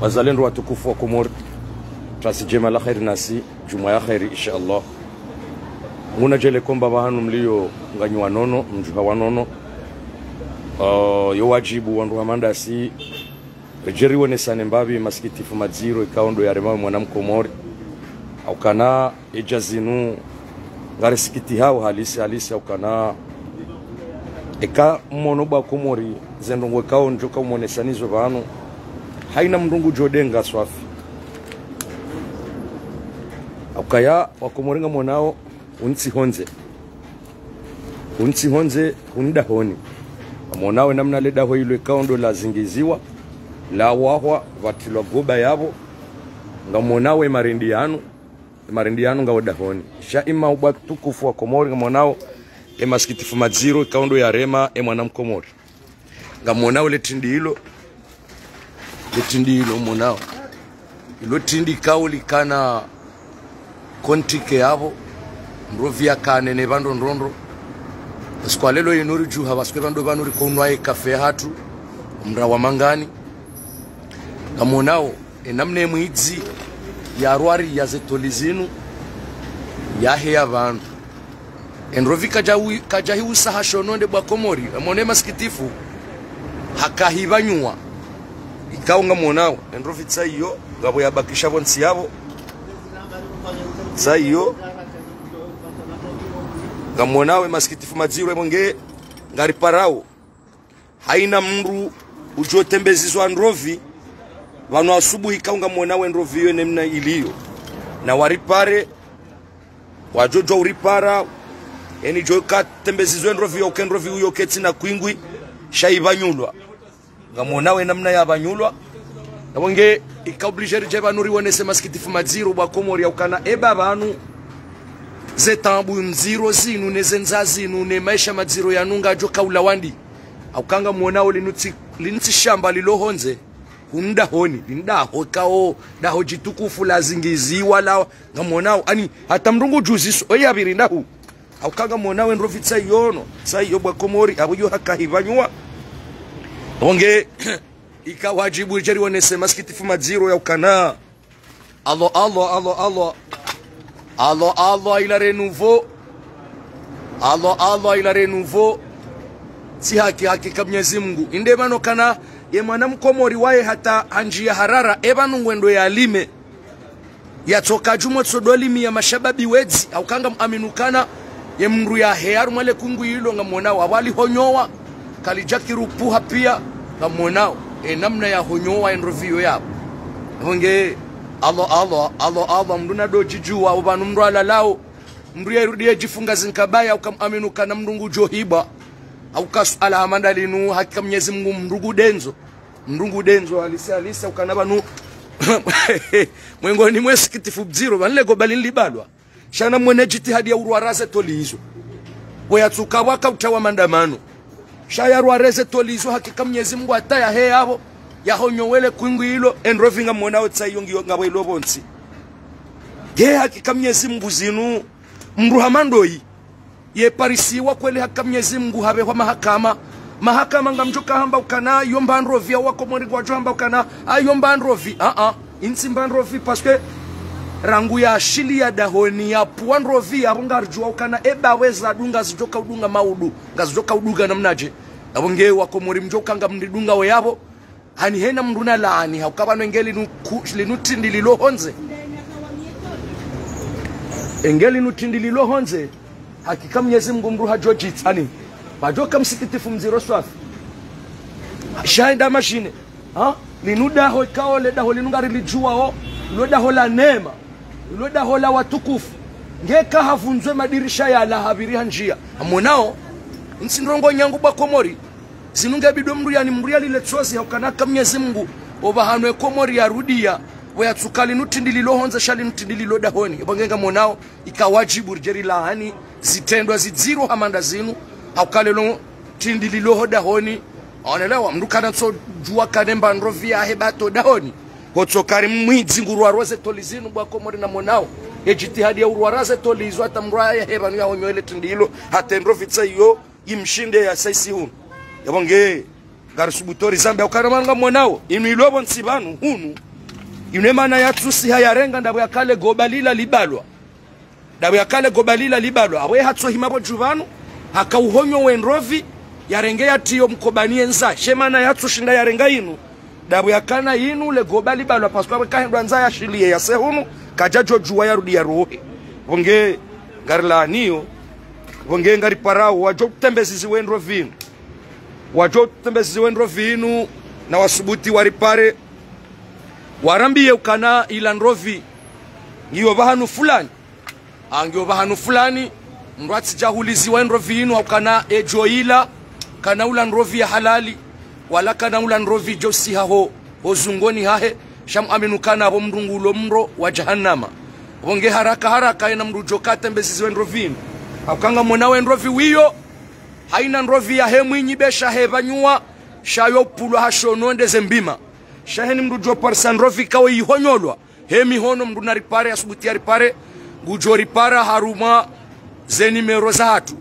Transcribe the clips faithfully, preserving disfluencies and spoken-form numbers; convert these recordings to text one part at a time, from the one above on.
Wazalendo watukufu wa Komori, tasi djema la kheri nasi, djumwa ya kheri, insha Allah. Nguna djele komba pvahanu mliyo nganyi wanono, mdjuha wanono. Uh, yo wadjibu wandru hama ndasi, redjeri wonesane mbapvi masikitifu madziro ikao ndo yarema mwana Mkomori. Haukana edja zinu ngarisikitihao halisi halisi, haukana eka mmono bwa Komori ze ndrongoo ikao ndjo kaumonesanizo pvanu, haina mndru ngudjo denga swafi. Haukaya wa Komori ngamonao untsi hondze. Untsi hondze, hunu dahoni. Ngamonao enamna le daho ilo ikao ndo lazingiziwa, lawahwa, pvatrilwa goba yapvo. Ngamonao emarindi yanu, emarindi yanu ngayo dahoni. Sha ima ubwa tukufu wa Komori, ngamonao emasikitifu madziro ikao ndo yarema emwana Mkomori. Ngamonao le trindi ilo, le trindi ilo monao. Ilo trindi ikao likana kontike yapvo, ndrovi yakane ne pvandro ndrondro. Siku ya leo inu ridjuha, parce que pvandro pvanu rikonwa ekafe hatru, mra wa mangani. Ngamonao enamna emwidzi yarwari ya ze toli zinu, yaheya pvanu. Endrovi kadja wi-, kadja hiusa hashono nde bwa Komori, emone masikitifu, haka hipvanyuwa. Ikao ngamonao, endrovi tsa iyo, ngapvo yabakisha pvo ntsi yapvo. Tsa iyo, ngamonao emasikitifu madziro epvo nge, ngariparao. Haina mndru udjo tembezizwa ndrovi, pvanu asubuhi ikao ngamonao endrovi iyo nemna iliyo. Na waripare, wadjo djuwa uripara, eni djo katembezizwe ndrovi iyo, ke ndrovi iyo ketsi na kwingwi, sha ipvanyulwa. Ngamonao enamna yapvanyulwa. Yapvo nge, ika obligé ridje pvanu riwonese masikitifu madziro bwa Komori haukana eba pvanu ze taabu ndziro zinu, ne ze ndzaa zinu, ne maesha madziro yanu ngadjo kaulawa ndi. Hauka ngamonao linu tsi, linu tsi shamba lilo hondze, hunu dahoni, linu daho ikao, daho djitukufu lazingiziwa la, ngamonao, ani, hata mndru ngudjuziso, oya pviri ndahu. Hauka ngamonao endrovi tsa iyo no, tsa iyo bwa Komori, apvo iyo haka hipvanyuwa. Onge, ika wadjibu ridje riwonese masikitifu madziro yaukana. Allo, allo, allo, allo. Allo, allo, il a renouveau. Allo, allo, il a renouveau. Tsi haki, hakika Mnyezi Mngu. Inde pvanu kana, ye mwana Mkomori waye hata handjiya harara, epvanu ngwendo yalime. Yatsoka djumwa tsodo limi ya mashababi wedzi, hauka ngamuaminu kana, ye mndru yaheya harumwa le kungwi ilo ngamonao, apvo alihonyowa, kalidja kirupuha pia, ngamonao, enamna yahonyowa endrovi iyo yapvo. Apvo nge, allo, allo, allo, allo, mndru nado djidjuwa, opvanu mndru alalao, mndru yerudi yedjifunga zinkabaya, hauka ngamuaminu kana mndru ngudjo hibwa, hauka suala hama nda linu, hakika Mnyezi Mngu mndru ngudendzo. Mndru ngudendzo halisi halisi, haukana pvanu. Mwengoni mwe sikitifu mdziro, pvanu le goba linu libalwa. Sha namwone djitihadi ya urwara ze toli izo. Pvo yatsuka pvwaka utawa mandamano. Sha yarware ze toli izo, hakika Mnyezi Mngu hata yaheya pvo, yahonyowe le kwingwi ilo, endrovi ngamonao tsa iyo ngiyo ngapvo ilo pvontsi. Ye hakika Mnyezi Mngu zinu, mndru hama ndoyi. Yeparisiwa kweli hakika Mnyezi Mngu hapvehwa mahakama. Mahakama ngamdjo kahamba ukana, yo mba ndrovi ya wa Komori ngwadjo hamba ukana, a yo mba ndrovi, a, a, intsi mba ndrovi, parce que rangu ya ashili ya dahoni ya pvwa ndrovi, apvo ngaridjuwa ukana, eba weza dunga zidjoka udunga maudu, ngazidjoka udunga namnadje. Apvo nge wa Komori mdjoka ngamridunga wo yapvo, Hani hena mndru na laani, hauka pvanu nge linu ku-, linu trindi lilo hondze. Enge linu trindi lilo hondze, hakika Mnyezi Mngu mndru hadjo djitsa ni. Pvadjoka msikitifu mdziro swafi. Sha enda mashine. Ha? Linu daho ikao le daho linu ngarilidjuwao, lo daho la neema, lo daho la watukufu. Nge kahavundzwe madirisha yalawa hapviri ha ndziya. Hamonao, ntsi ndrongo nyangu bwa Komori. Zinu nge bidi mndru yani mndru yalile tsozi, haukana ka Mnyezi Mngu, opvahanu e Komori yarudiya, pvo yatsuka linu trindi lilo hondze sha linu trindi lilo dahoni. Epvo nge ngamonao, ika wadjibu ridje rilaani zitrendwa zidziro hama nda zinu, hauka lelo trindi lilo ho dahoni. Onelewa, mndru kana tso djuwa kane mba ndrovi yahe bato dahoni. Hotso kari mwidzi ngurwaro ze toli zinu bwa Komori namonao. E djitihadi ya urwara ze toli izo hata mndru yahe pvanu yahonyowe le trindi ilo, hata e ndrovi tsa iyo, imshinde ya saisi hunu. Epvo nge, Ngarisubutu rizambe, hauka mana ngamwonao, inu ilopvo ntsi pvanu, hunu. Inu emana yatsusiha yarenga, ndapvo yakale goba lila libalwa. Ndapvo yakale goba lila libalwa. Apvo ye hatsohima pvo dju pvanu, haka uhonyo we ndrovi, yarenge yatiyo mkobani yendza. She mana yatsushinda yarenga inu. Ndapvo yakana inu le goba libalwa, parce que apvo kahendo andza yashiliye yase hunu, kadjadjo djuwa yarudi yarohe. Pvo nge ngarilaaniyo, pvo nge ngariparao, wadjo tembezizi we ndrovi inu. Wadjo tembezizi we ndrovi inu, na wasubuti waripare. Warambiye ukana ila ndrovi, ngiyo pvahanu fulani. A, ngiyo pvahanu fulani, mndru atsidja huliziwa e ndrovi inu, haukana edjo ila, kana ula ndrovi ya halali, wala kana ula ndrovi djo siha ho, ho zungoni hahe, sha muaminu kana apvo mndru ngulo mro wa jahannama. Pvo nge haraka haraka yena mndru djo ka tembezizi we ndrovi inu. Hauka ngamwonao e ndrovi wiyo, haina ndrovi yahe mwinyi be sha hepvanyuwa, sha yo pulwa ha shononde ze mbima. Sha heni mndru djo parisa ndrovi kawo ihonyolwa. He mihono mndru naripare, asubuti yaripare, ngudjo ripara harumwa ze nimero zahatru.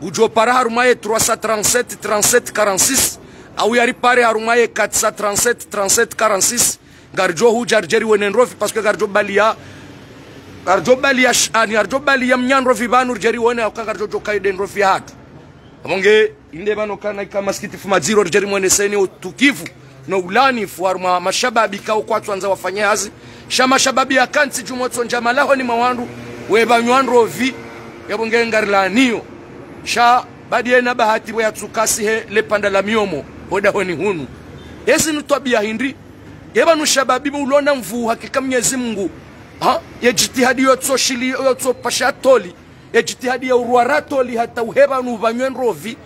Ngudjo para harumwa ye trois cent trente-sept, trente-sept quarante-six, au yaripare harumwa ye quatre cent trente-sept, trente-sept quarante-six, ngaridjo hudja ridje riwone ndrovi, parce que ngaridjo baliya, ngaridjo baliya sh-, ani, ngaridjo baliya mnya ndrovi pvanu ridje riwone, hauka ngaridjo djo kaide ndrovi yahatru. Apvo nge, inde pvanu kana ika masikitifu madziro ridje rimwoneseni utukivu no ulaanifu harumwa mashababi kao kwatsuandza wafanye hazi. Sha mashababi yakantsi djumwa tsondja malahoni mwa wandru, wepvanywa ndrovi, yapvo nge ngarilaaniyo. Sha badi yena bahati pvo yatsukasi he le panda la miyomo, ho dahoni hunu. Ezi ni twabiya hindri, yepvanu shababi pvo ulona mvu hakika Mnyezi Mungu. Ha? Ye jitihadi yotso shili, yotso pasha toli. Ye jitihadi ya urwara toli hata uhepvanu upvanywe ndrovi.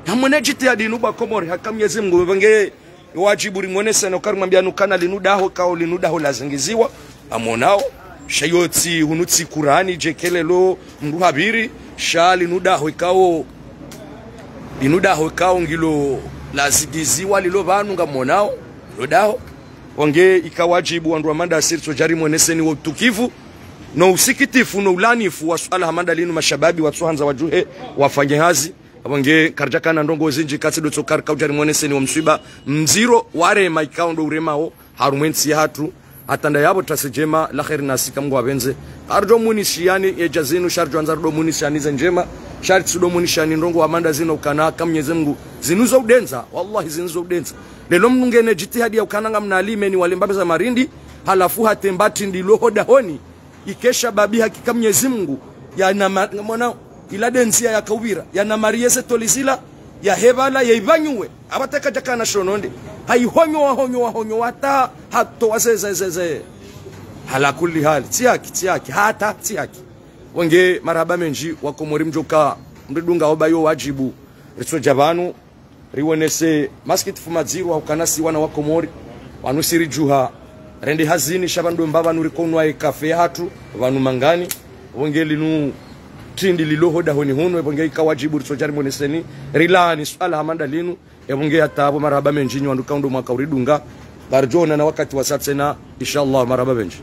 Hamwone jitihadi inu pvwa Komori, haka Mnyezi Mungu, pvo nge wajibu rimwonese no karimwambia nukana linu daho kao linu daho lazingiziwa. Amwonao, sha yotsi hunu tsi Kurani djekelelo mndru habiri, sha linu daho ikao, linu daho ikao ngilo lazingiziwa lilo pvanu ngamwonao, lo daho. Pvo nge ika wajibu wandru wa mandasi ritsodja rimwoneseni wo utukivu, no usikitifu, no ulaanifu wa suala hama nda linu mashababi watsuhandza wadjuhe, wafanye hazi. Apvo nge karidjakana ndrongo zindji katsi dotso karika udja rimwoneseni wo mswiba, mdziro, warema ikao ndo uremao, harumwa entsi yahatru, hata nda yapvo tasi djema, la kheri nasi ka Mungu apvendze. Karidjo munishiyani, ye dja zinu, sha ridjo andza rido munishiyani ze ndjema, sha ritsido munishiyani ndrongo hama nda zinu ukana ka Mnyezi Mungu, zinu zo udendza, wallahi zinu zo udendza. Lelo mndru ngena jitihadi ya ukana ngamna alimeni wale mbapvi za marindi, halafu hatemba tindi lo ho dahoni, ike shababi hakika Mnyezi Mungu, yana ma-, mwana, ila denzi ya yakaubira, yana mariye ze toli zila, yahepvala, yaipvanyuwe, apvo teka djakana shononde, haihonyowa, honyowa, honyowa, hata hatowa ze, ze, ze, ze. Ala kulli hali, tsi haki, tsi haki, hata, tsi haki. Pvo nge marahaba mendji, wa Komori mdjoka, mridunga oba yo wajibu, ritsodja pvanu, riwonese masikitifu madziro ha ukana si wana wa Komori, pvanu si ridjuha, rende hazini sha pvanu ndo mba pvanu rikonwa ye kafe yahatru, pvanu Mangani, pvo nge linu tindi lilo ho dahoni hunu, epvo nge ika wajibu ritsodja rimwoneseni, rilaani suala hama nda linu, epvo nge hata apvo marahaba mendji nyi wandru kao ndo mwaka uridunga, ngaridjo onana wakati wasa tsena, inshallah, marahaba mendji.